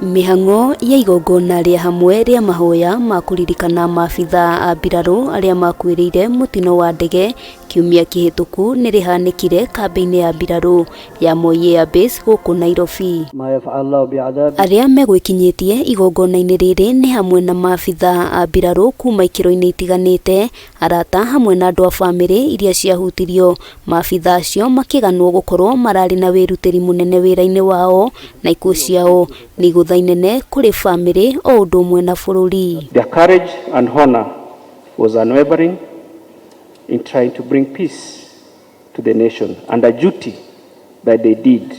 Mĩhang'o ya igongona rĩa hamwe rĩa mahoya ma kũririkana maabithaa a mbirarũ arĩa makuĩrĩire mũtino wa ndege kiumia kĩhĩtũku nĩrĩhanĩkire kambĩ-inĩ ya mbirarũ ya Moi Air Base gũkũ Nairobi. Arĩa megwĩkinyĩtie igongona-inĩ rĩrĩ nĩ hamwe na maabithaa a mbirarũ kuma ikĩro-inĩ itiganĩte, arata hamwe na andũ a bamĩrĩ iria ciahutirio. Maabithaa acio makĩganwo gũkorwo mararĩ na wĩrutĩri mũnene wĩra-inĩ wao na ikuũ ciao nĩ igũtha inene kũrĩ bamĩrĩ o ũndũ ũmwe na bũrũri. Their courage and honor was unwavering in trying to bring peace to the nation, and a duty that they did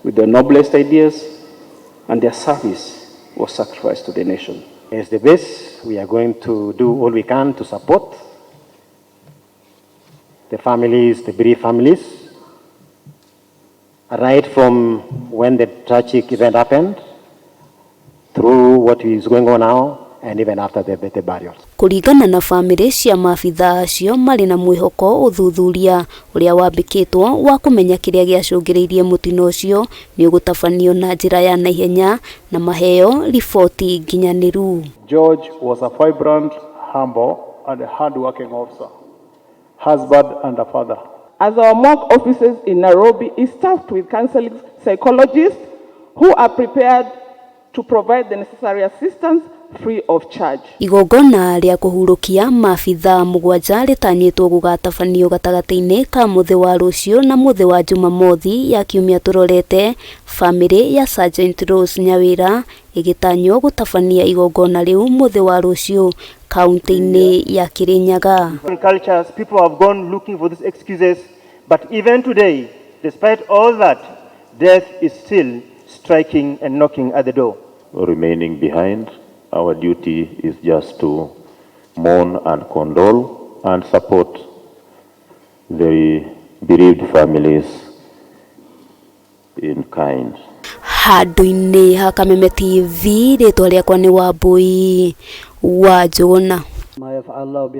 with the noblest ideas, and their service was sacrificed to the nation. As the base, we are going to do all we can to support the families, the bereaved families, right from when the tragic event happened, through what is going on now, and even after the burials. Kũringana na bamĩrĩ cia maabithaa acio, marĩ na mwĩhoko ũthuthuria ũrĩa wambĩkĩtwo wa kũmenya kĩrĩa gĩacũngĩrĩirie mũtino ũcio nĩ ũgũtabanio na njĩra ya naihenya na maheo riboti nginyanĩru. George was a vibrant, humble, and hardworking officer, husband and a father. As our morgue offices in Nairobi is staffed with counseling psychologists who are prepared to provide the necessary assistance free of charge. Igongona rĩa kũhurũkia maabithaa 7 rĩtanyĩtwo gũgatabanio gatagatĩ-inĩ ka mũthĩ wa rũciũ na mũthĩ wa Jumamothi ya kiumia tũrorete. Bamĩrĩ ya Sergeant Rose Nyawĩra ĩgĩtanywo gũtabania igongona rĩu mũthĩ wa rũciũ kaunti-inĩ ya Kirinyaga. In cultures, people have gone looking for these excuses, but even today, despite all that, death is still striking and knocking at the door. Remaining behind, our duty is just to mourn and condole and support the bereaved families in kind. Handũ-inĩ ha Kameme TV, rĩtwa rĩakwa nĩ Wambui wa Njũgũna.